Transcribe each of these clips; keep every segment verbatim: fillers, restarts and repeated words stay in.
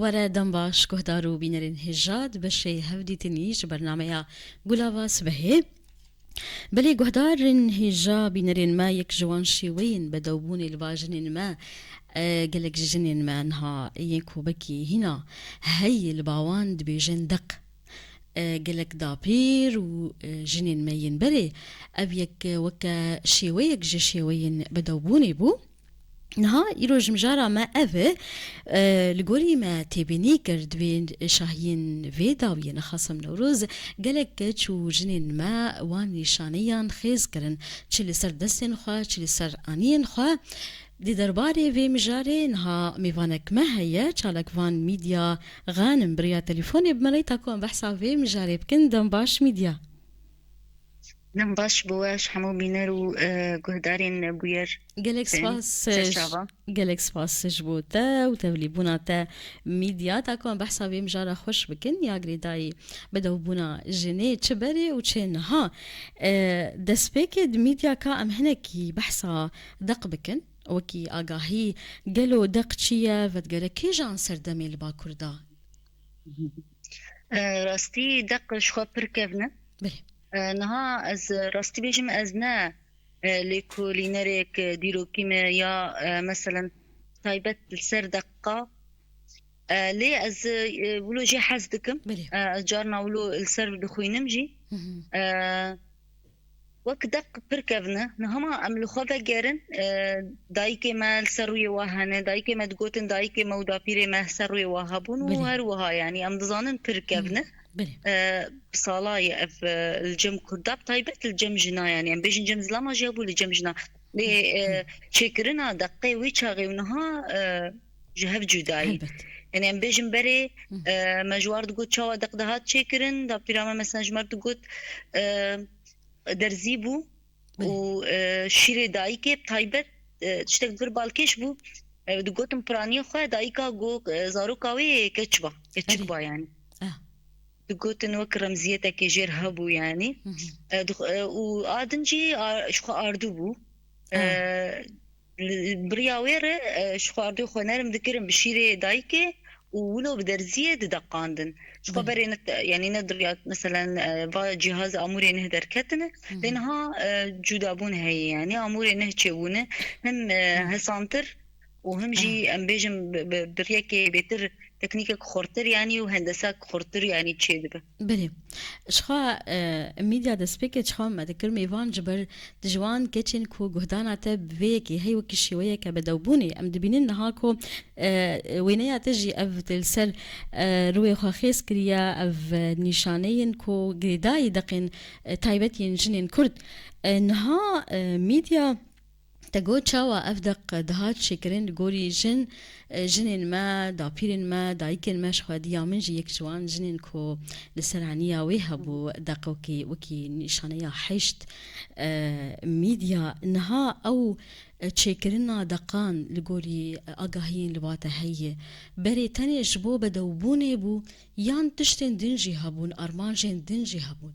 Were dem baş guhdar û bînerên hêja di beşê hevdîtinî ji bernameya Gulava Sibehê. Belê guhdarên hêja bînerên me, yek ji wan şêweyên bedewbûnê li ba jinên me, e, gelek ji jinên me niha yên ku wekî hîna heyî li ba wan dibêjin deq. E, gelek dapîr û, e, jinên me yên berê ev yek, e, weke şêweyek ji şêweyên bedewbûnê bû. Niha îro ji mijara me ev e, e, li gorî me têbînî kir, di vê şahiyên vê dawiyê ne Xasim Newroz gelek keç û jinên me wan nîşaneyan xêz kirin, çi li ser destên xwe, çi li ser aniyên xwe. Di derbarê vê mijarê niha mêvanek me heye, çalakvan Mîdya Xanim bi riya telefonê bi me re ye, ta ku em behsa vê mijarê bikin. Dem baş Mîdya. Dem baş bo we, ji hemû bîner û, e, guhdarên Bûyer. Gelek spas, serçava. Gelek spas ji bo te û tevlîbûna te Mîdya. Ta ku em behsa vê mijara xweş bikin, ya girêdayî bedewbûna jinê çi berê û çi niha. E, destpêkê di Mîdya ka em hinekî behsa deq bikin. Wekî agahî, gelo deq çi ye, vedigere kêjan serdemê li Bakur de? E, rastî deq ji xwe pir kevn e. Belê. E, niha ez rastî bêjim, ez ne, e, lêkolînerek, e, dîrokî me ya, e, meselen taybet li ser deqa. E, lê ez, e, wilo jê hez dikim. Belê. E, ez carna wilo li ser dixwînim jî. Hı hı. E, Wek deq pir kevn e. Niha em li xwe vegerin, e, dayikê me li ser rûyê wa hene. Dayikê me digotin, dayikê me û dapîrê me ser rûyê wa hebûn û Belê. her wiha, yanî em dizanin pir kevn e. Belê. E, bi sala ye ev, e, li cem Kurda, bi taybet li cem jina, yanî em bêjin cem zilama jî hebû, li cem jina. Lê, e, çêkirina deqê wî çaxê û niha, e, ji hev cuda ye. Helbet. Yanî em bêjin berê, Hı. e, me ji war digot çawa deq dihat çêkirin, dapîra me mesela ji me re digot, e, derzî bû Belê. û, e, şîrê dayikê bi taybet, e, tiştek vir balkêş bû. E, digotin piraniyê xwe dayika got, e, zaroka wê keç ba, keçik Erê. ba yanî. Ah. Digotin wek remziyetekê jêr hebû yanî. Hı hı. E, dix-, e, û a din jî a, ji xwe ardû bû. E, Ah. li, bi riya wê re, e, ji xwe ardû xwe nerm dikirin bi şîrê dayikê û wilo bi derziyê dideqandin. Ji xwe Belê. berê ne, yanî ne diriya, meselen, e, va cîhaz amûrê neh derketine, Hı hı. lê niha, e, cudabûn heye, yanî amûrê neh çêbûne, him, e, Hı. hesantir û him jî, Ah. em bêjin, bi, bi, bi riyekê bêtir, teknîkek xurtir, yanî û hendesek xurtir, yanî çêdibe. Belê. Ji xwe, e, Mîdya destpêkê çawa me dikir, mêvan ji ber di ji wan keçên ku guhdana te bi vê yekê hey wekî şêweyeke bedewbûnê. Em dibînin niha ku, e, wêneya te jî ev li ser, e, rûyê xwe xêz kiriye, ev, e, nîşaneyên ku girêdayî deqên, e, taybet yên jinên Kurd. E, niha, e, Mîdya Te got çawa ev deq dihat çêkirin li gorî jin, e, jinên me, dapîrên me, dayikên me, ji xwediya min jî yek ji wan jinên ku li ser aniya wê hebû, deq wekî, wekî nîşaneya heşt, e, Mîdya. Niha ew, e, çêkirina deqan li gorî, e, agahiyên li ba te heye. Berê tenê ji bo bedewbûnê bû yan tiştên din jî hebûn, armancên din jî hebûn?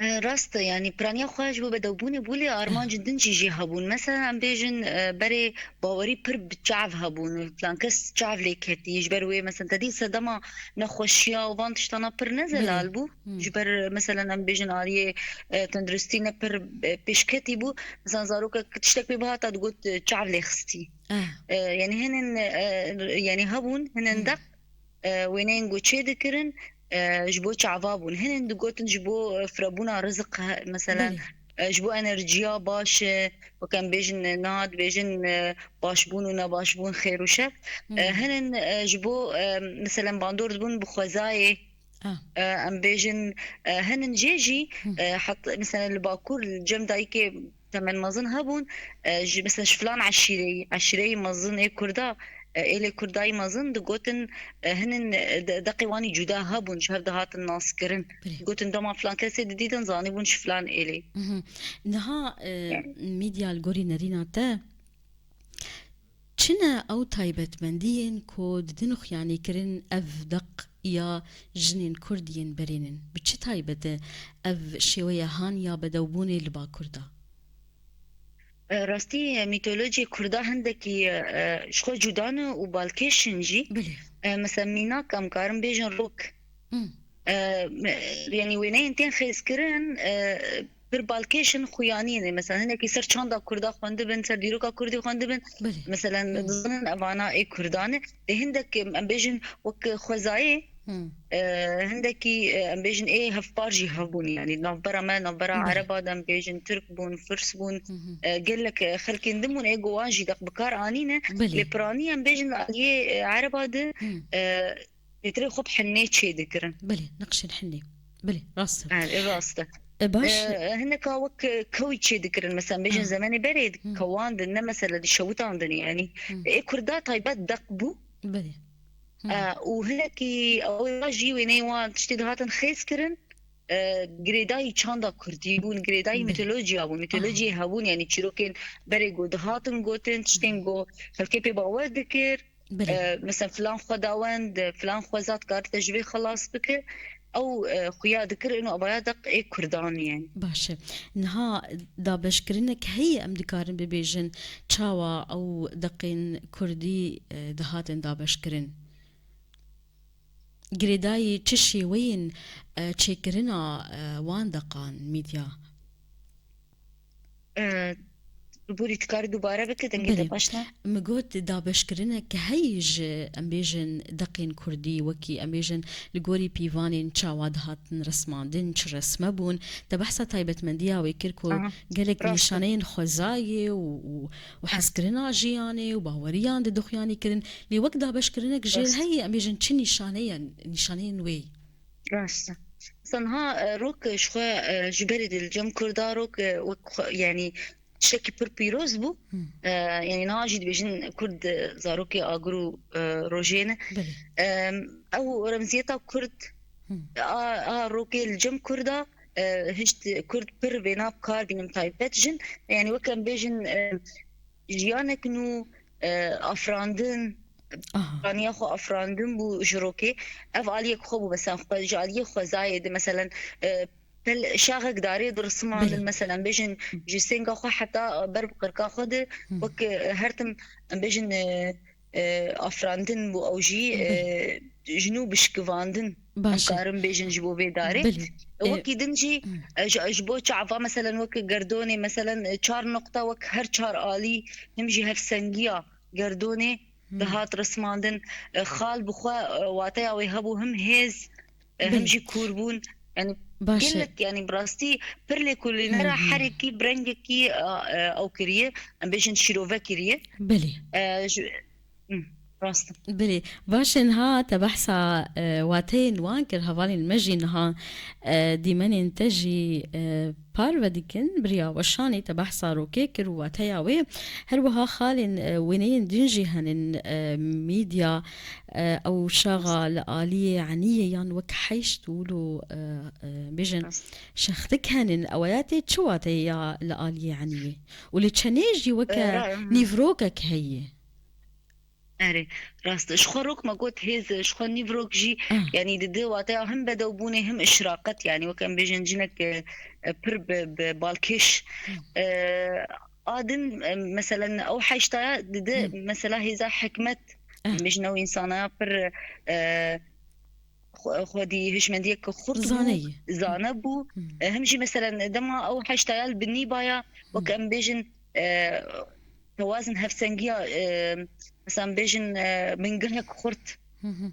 E, rast e, yanî piraniya xwe ji bo bedewbûnê bû, lê armancên din jî jî hebûn. Mesela em bêjin, e, berê bawerî pir bi çav hebûn. Filan kes çav lê ketî. Ji ber wê mesela te dî sedema nexweşiya û van tiştana pir ne zelal Belê. bû. Hmm. Ji ber mesela em bêjin aliyê, e, tenduristî ne pir, e, pêşketî bû. Mesela zarokek tiştek pê bihata digot, e, çav lê xistî. Ah. E, yanî hinên, e, yanî hebûn, hinên Hmm. deq e, wêneyên ku çê dikirin, e, ji bo çava bûn. Hinên digotin ji bo, e, firebûna rizik, he, meselen, Belê. e, ji bo enerjiya baş, e, wek em bêjin, e, niha dibêjin, e, başbûn û nebaşbûn, xêr û şer. E, Hmm. hinên, e, ji bo, e, meselen, bandor dibûn bi xwezayê, Ah. e, em bêjin, e, hinên jê jî, Hmm. e, het-, meselen, li Bakur, li cem dayikê temen mezin hebûn, e, ji, mesela ji filan eşîreyî, eşîreyî mezin ê Kurda, e, êlê Kurdayî mezin digotin, e, hinin, e, de-, deqê wan î cuda hebûn, ji hev dihatin naskirin. Belê. Gotin dema filan kesê didîtin, zanîbûn ji filan êlê. Mhm. Niha, e, Yani. Mîdya li gorî nerîna te, çi ne ew taybetmendiyên ku didin xuyanîkirin ev deq ya jinên Kurd yên berê nin? Bi çi taybet e ev şêweya han ya bedewbûnê li Bakur de? E, rastî, e, mîtolojiyê Kurda hindekî, e, ji xwe cuda ne û balkêş in jî. Bilê. E, mesela mînak em karin bêjin rok. Hmm. E, me-, yanî wêneyên tên xêzkirin, e, pir balkêş in, xuyanî ne. Mesela hinekî ser çanda Kurda xwendibin, ser dîroka Kurdî xwendibin. Bilê. Mesela Hmm. dizanin evana ê Kurdan e. Lê hindek em bêjin wek xwezayê, Hmm. e, hindekî, e, em bêjin ê hevpar jî hebûn, yanî navbera me, navbera Belê. Ereba de em bêjin Tirk bûn, Firs bûn, Hı hı. e, gelek, e, xelkên din bûn, ê go wan jî deq bi kar anîne. Belê. Lê piranî em bêjin li aliyê, e, Ereba de, Hmm. e, pêtirê xwe bi hinnê çê dikirin. Belê, neqşên hinnê. Belê, rast e. E, e, rast e. E, baş. E, hineka wek, e, kewî çê dikirin, mesela bêjin Ah. zemenê berê Hmm. kewan din, ne mesela di şewitan din, yanî. Hmm. Ê Kurda taybet deq bû. Belê. Hmm. E, û hinekî ew ê jî wêneyê wan tiştê dihatin xêz kirin, e, girêdayî çanda Kurdî bûn, girêdayî Belê. Mîtolojiya bûn, mîtolojiyê Aha. hebûn, yanî çîrokên berê go dihatin gotin, tiştên go xelkê pê bawer dikir. Belê. E, mesela filan xwedawend, filan xweza dikare te ji vê xelas bike. Ew, e, xuya dikir, ino evaya deq ê Kurdan e. Baş e. Niha dabeşkirinek heye em dikarin bibêjin çawa ew deqên Kurdî, e, dihatin dabeşkirin? Girêdayî çi şêweyên, e, çêkirina, e, wan deqan, Mîdya? E, Borî, tu karî dubare bike, dengê te Belê. Baş ne? Min got, dabeşkirinek heyî ji, em bêjin, deqên Kurdî, wekî, em bêjin, li gorî pîvanên çawa dihatin resmandin, çi resme bûn. Te behsa taybetmendiya wê kir ku Aha. Gelek Rast e. Nîşaneyên xwezayê û, û, û Ha. hezkirina jiyanê û baweriyan didixuyanî kirin. Lê wek dabeşkirinek jê Rast. Heyî, em bêjin, çi nîşaneyên, nîşaneyên wê? Rast e. Mesela niha, e, rok, e, ji xwe, e, ji berê de li cem Kurda rok, e, wek xwe, yanî tiştekî pir pîroz bû. Hmm. E, yanî niha jî dibêjin Kurd, e, zarokê agir û, e, rojê ne. Belê. E, ew remziyeta Kurd, Hmm. a, a rokê li cem Kurda, e, hişt Kurd pir vêna bi kar bînin taybet jin. Yanî wek em bêjin, e, jiyanek nû, e, afirandin, Aha. Piraniya xwe afirandin bû ji rokê. Ev aliyek xwe bû, mesela xwe, ji aliyê xwezayê de, meselen, e, pel şaxek darê di rismandin, Belê. Meselen, bêjin ji sênga xwe heta ber bi qirka xwe de, Hı. Wek, e, her tim, em bêjin, e, e, afirandin bû ew jî, e, Belê. Ji nû bişkivandin, Baş e. Em karin bêjin ji bo vê darê. Belê. E, Wekî din jî, Hı. e, ji, ji bo çava, meselen, wek gerdonê, meselen, e, çar noqta wek her çar alî, him jî hevsengiya gerdonê Hı. Dihat rismandin, e, xal bi xwe, e, wateya wê hebû him hêz, e, him Belê. Jî kûrbûn. Yani Baş e. Gelek, yani bi rastî pir lêkolînera Hı hı. Herekî bi rengekî, e, e, ew kiriye, em bêjin şîrove kiriye. Belê. E, ji, hı, rast e. Belê. Baş e, niha te behsa, e, wateyên wan kir, hevalên me jî niha, e, dîmenên te jî, e, parve dikin, bi riya weşanê te behsa rokê kir û wateya wê. Her wiha xalên, e, wêneyên din jî henin, e, Mîdya, e, ew şaxa li aliyê eniyê yan wek heşt wilo, e, e, bêjin Rast. Şextik henin. Ew ya tê çi wateyê ya li aliyê eniyê? Û li çenê jî weke E, ra- nîvrokek heye? Erê, rast. Ji xwe rok me got hêz, ji xwe nîv rok jî, Ah. Yanî dide wateya him bedewbûnê, him işraqet, yanî wek em bêjin cinek, e, e, pir bi, bi balkêş. Hmm. E, a din, e, meselen ew heştaya dide, Hmm. Mesela hêza hikmet, Ah. Em bêjin ew însanaya pir, e, xwe-, xwedî hişmendiyek xurt bû, Zane ye. Zane bû. Hmm. E, him jî meselen dema ew heştaya li binî baya, wek Hmm. Em bêjin, e, tewazin hevsengiya, e, mesela em bêjin, e, bingehek xurt. Hı hı.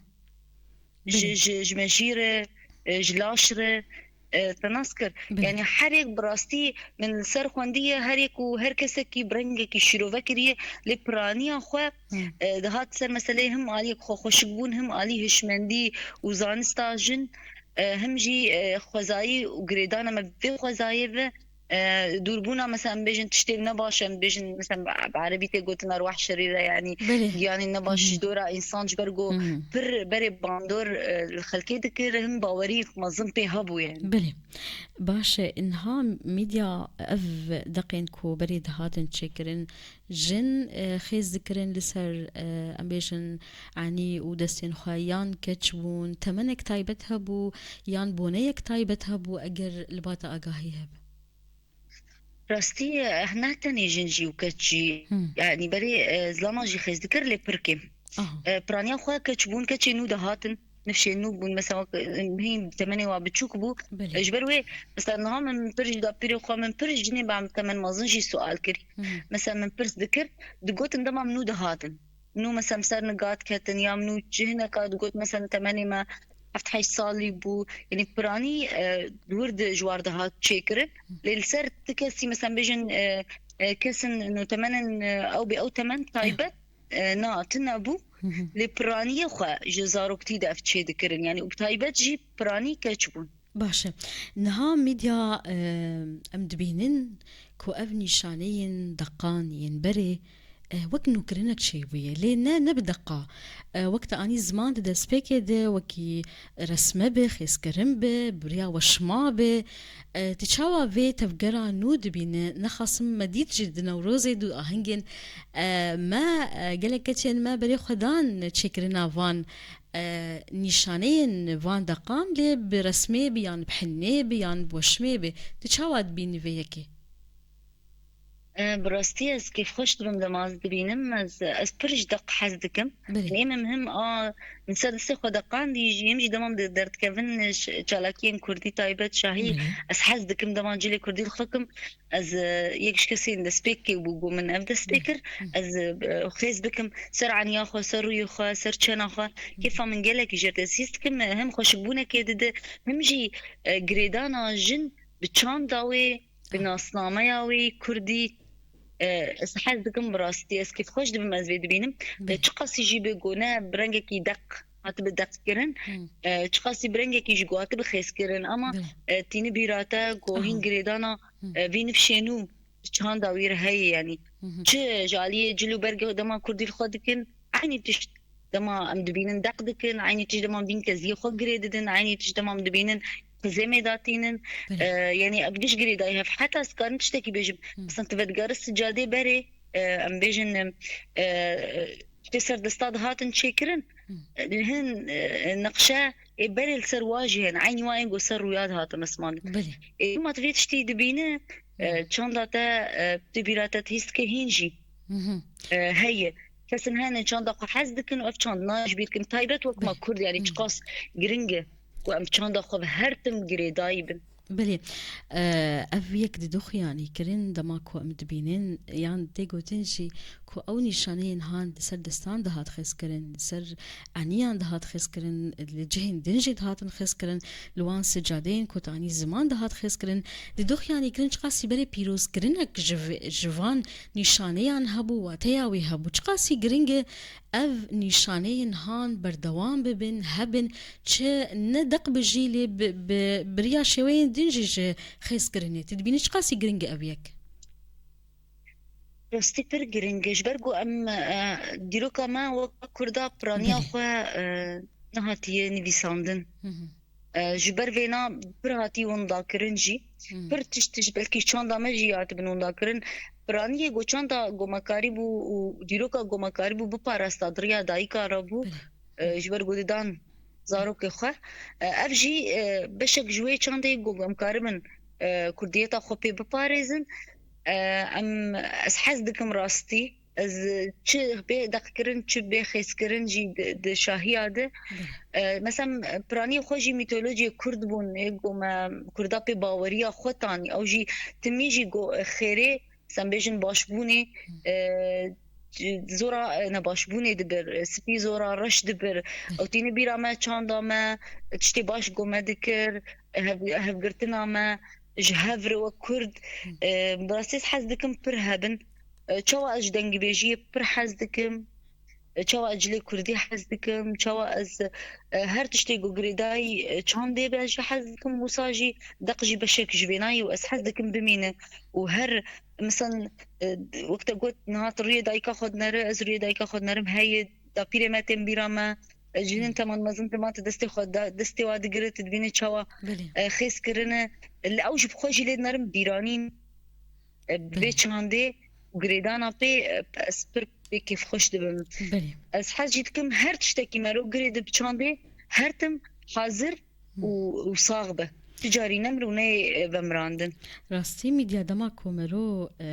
Ji, Belê. Ji, ji mejî re, e, ji laş re, e, te nas kir. Belê. Yani her yek bi rastî min li ser xwendiye, her yek û her kesekî bi rengekî şîrove kiriye, lê piraniya xwe, Hı. E, dihat ser meseleyê him aliyek xweşik bûn, him alî hişmendî û zanista jin, e, him jî, e, xwezayî û girêdana me bi vê xwezayê ve, e, dûrbûna, mesela, em bêjin tiştên ne baş, em bêjin, mesela, bi, bi erebî tê gotin erwah şerîre, yanî Belê. Giyanên ne baş Hı hı. Ji dora însan, ji ber ku Hı hı. Pir berê bandor, e, li xelkê dikir, him bawerî mezin pê hebû, yanî. Belê. Baş e, niha Mîdya ev deqên ku berê dihatin çêkirin, jin, e, xêz dikirin li ser, e, em bêjin, enî û destên xwe yan keç bûn, temenek taybet hebû, yan boneyek taybet hebû, eger li ba te agahî hebe? Rastî, eh, ne tenê jin jî û keç jî. Hmm. Yani berê, eh, zilaman jî xêz dikir lê pir kêm. Aha. Eh, piraniya xwe keç bûn, keçê nû dihatin, nifşên nû bûn, mesela, eh, hîn temenê wa biçûk bû. Belê. Eh, ji ber wê, mesela, niha min pir ji dapîrê xwe, min pir ji jinê ba min temen mezin jî sual kirî. Hmm. Mesela, min pirs dikir, digotin dema min nû dihatin. Nû, mesela, min ser niga diketin, ya min nû çi hineka digot, mesela, temenê me heft heşt salî bû. Yanî piranî, e, wir di ji war dihat çêkirin. Lê li ser ti kesî, mesela, bêjin, e, e, kesin notemenên, e, ew bê ew temen taybet, e, na, tune bû. Lê piraniyê xwe ji zaroktî de ev çê dikirin. Yanî û bi taybet jî piranî keç bûn. Baş e. Niha medya, e, em dibînin ku ev nîşaneyên deqan yên berê, e, wek nûkirinek çêbûye. Lê ne, ne bi deqa. E, wek te anî ziman di destpêkê de wekî resme be, xêzkirin be, bi riya weşima be. E, tu çawa vê tevgera nû dibîne? Nexasim me dît jî di Newrozê du ahengên, e, me, e, gelek keçên me berê xwe dan çêkirina van, e, nîşaneyên van deqan, lê bi resmê bi yan bi hinê bi yan bi weşmê bi. Tu çawa dibînî vê yekê? E, bi rastî ez kêfxweş dibim dema ez dibînim. Ez, ez pir ji deq hez dikim. Belê. Yanî em him a, min ser destê xwe deqandî jî, em jî dema min de-, derdikevin ş-, çalakiyên kurdî taybet şahî, Belê. ez hez dikim dema cilê kurdî li xwe kim. Ez, e, yek ji kesên destpêkê bû, got min ev dest pê kir. Hı. Ez, e, xêz bikim ser aniya xwe, ser rûyê xwe, ser çena xwe. Hı. Kêfa min gelekî jê dide. Ez hîs dikim, e, hem xweşikbûnekê dide, hem jî, e, girêdana jin bi çanda wê, bi Ah. nasnameya wê kurdî, e, ez hez dikim bi rastî. Ez kêfxweş dibim ez vê dibînim. E, Belê. çiqasî jî bê ku ne bi rengekî deq hatibe deqkirin, Hı. e, çiqasî bi rengekî jî ku hatibe xêzkirin, ama, Belê. e, tîni bîra te ku hîn Aha. girêdana, Hı. e, vî nifşê nû çanda wî re heye, yanî. Hı hı. Çi ji aliyê cil û bergê dema kurdî li xwe dikin, eynî tişt dema em dibînin deq dikin, eynî tişt dema bîn keziyê xwe girê didin, eynî tişt dema em dibînin xizêmê datînin. Belê. E, yanî ev giş girêdayî hev. Heta ez dikarim tiştekî bêjim. Hı. Mesela tu vedigere sicadê berê, e, em bêjin, e, tiştê ser desta dihatin çêkirin. Hı. E, hin, e, neqşe ê berê li ser wa jî hene. Eynî wa ên ku ser rûya dihatin rismandin. Belê. Ê, ma tu vê tiştî dibîne, e, Hı. çanda te, e, tu bîra te hîs dike hîn jî, Hı hı. e, heye. Kesin hene çanda xwe hez dikin û ev çandina ji bîr kin. Taybet wek ma Belê. Kurd, yanî Hı. çiqas giring e ku em çanda xwe bi her tim girêdayî bin. Belê. E, ev yek didoxî yanî kirin, dema ku em dibînin, yan tê gotin jî ku ew nîşaneyên han di ser destan dihat xêzkirin, di ser eniyan dihat xêzkirin, li cihên din jî dihatin xêzkirin, li wan sicadeyên ku tanî ziman dihat xêzkirin, didoxî yanî kirin, çiqasî berê pîrozkirinek ji vi-, ji van nîşaneyan hebû, wateya wî hebû. Çiqasî giring e ev nîşaneyên han berdewam bibin, hebin, çi ne deq bi jî lê bi, bi, bi riya şêweyên din jî ji xêzkirinê. Tu dibînî çiqasî giring e ev yek? Rastî pir giring e. Ji ber ku em, e, dîroka me wek Kurda piraniya Belê. xwe, e, nehatiye nivîsandin. Hı hı. E, ji ber vêna pir hatî windakirin jî. Hı. Pir tişt ji belkî çanda me jî hatibin windakirin. Piraniyê ku çanda ku me karîbû û dîroka ku me karîbû biparasta di riya dayika re bû. Belê. E, ji ber ku didan zarokê xwe. E, ev jî, e, beşek ji wê çandê ku em karibin, e, kurdiyeta xwe pê biparêzin. E, em, ez hez dikim rastî. Ez çi bê deqkirin, çi bê xêzkirin jî di, di şahiya de. Belê. E, mesela, piraniyê xwe jî mîtolojiyê kurd bûn, ê ku me kurda pê baweriya xwe tanî. Ew jî timî jî ku xêrê, sen bêjin başbûnê, Hı. e, zora, e, nebaşbûnê dibir, e, spî zora reş dibir. Belê. Ew tîni bîra me, çanda me, tiştê baş ku me dikir, hev-, hevgirtina me, ji hev re wek kurd, Hı. e, bi rastî ez hez dikim pir hebin. E, çawa ez ji dengibêjiyê pir hez dikim, e, çawa ez cilê kurdî hez dikim, çawa ez, e, her tiştê ku girêdayî, e, çandê be ez jî hez dikim, wisa jî deq jî beşek ji vênayî û ez hez dikim bimîne û her, misal, e, wek te got, niha tu rûyê dayika xwe dinere, ez rûyê dayika xwe dinerim, heye dapîrê me tên bîra me, e, cinin Hı. teman mezin dima tu destê xwe da, destê wa digire, tu dibînî çawa, Belê. e, xêz kirine, li ew ji bi xwe jî lê dinerim bîranîn. E, vê Belê. çandê û girêdana pê, e, ez pir pê kêfxweş dibim. Belê. Ez hez jî dikim her tiştekî mero girê di bi çandê her tim hazir Hı. û, û sax be. Ti carî nemir û neyê, e, vemirandin. Rastî, Mîdya, dema ku mero, e,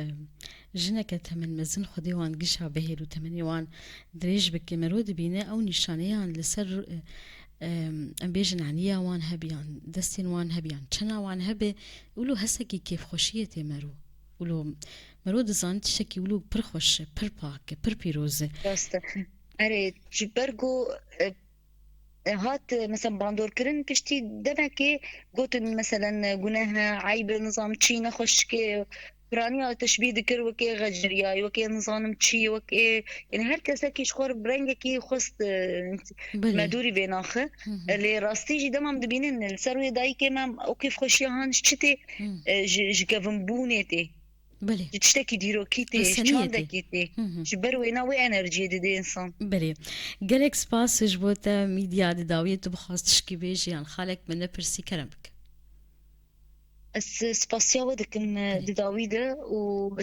jineke temenmezin Xwedê wan gişa bihêl û temenê wan dirêj bike, mero dibîne ew nîşaneyan li ser, e, e, em bêjin eniya wan hebe yan destên wan hebe yan çena wan hebe, wilo hesekî kêfxweşiyê tê mero. Wilo mero dizane tiştekî wilo pir xweş e, pir pak e, pir pîroz e. Rast e. Erê, ji ber ku, e, e, hat, e, mesela bandorkirin piştî demekê gotin, meselen, e, guneh e, eyb e, nizam çi, nexweşikê, piraniya teşbîh dikir wekê xeciriyayî, wekê nizanim çi, wekê, yani her kesekî ji xwe re bi rengekî xwest, e, Belê. me dûrî vê naxi. Hı hı. E, lê rastî jî dema em dibînin, li ser wê dayikê me ew kêfxweşiya han ji çi tê? Hı. E, ji, ji kevinbûnê tê. Belê. Ji tiştekî dîrokî tê, ji Reseniyê tê. çandekî tê. Hı hı. Ji ber wêna wê enerjiyê didê insan. Belê. Gelek spas ji bo te, Mîdya, di dawiyê tu bixwast tişkî bêjî yan xalek min nepirse, kerem bike. Ez spasiya we dikim, e, Belê. Di dawî de û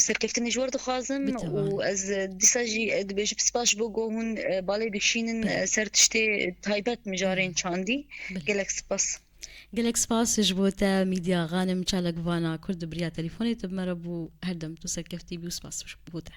serkeftinê ji we re dixwazim Bi tevan. Û ez, e, dîsa jî, e, dibêjim spas ji bo ku hûn, e, balê dikişînin, Belê. E, ser tiştê taybet mijarên Belê. çandî. Belê. Gelek spas. Gelek spas ji bo te, Mîdya Xanim Çalakvana Kurd, bi riya telefonê tu bi me re bû. Her dem tu serkeftî bî û spas ji bo te.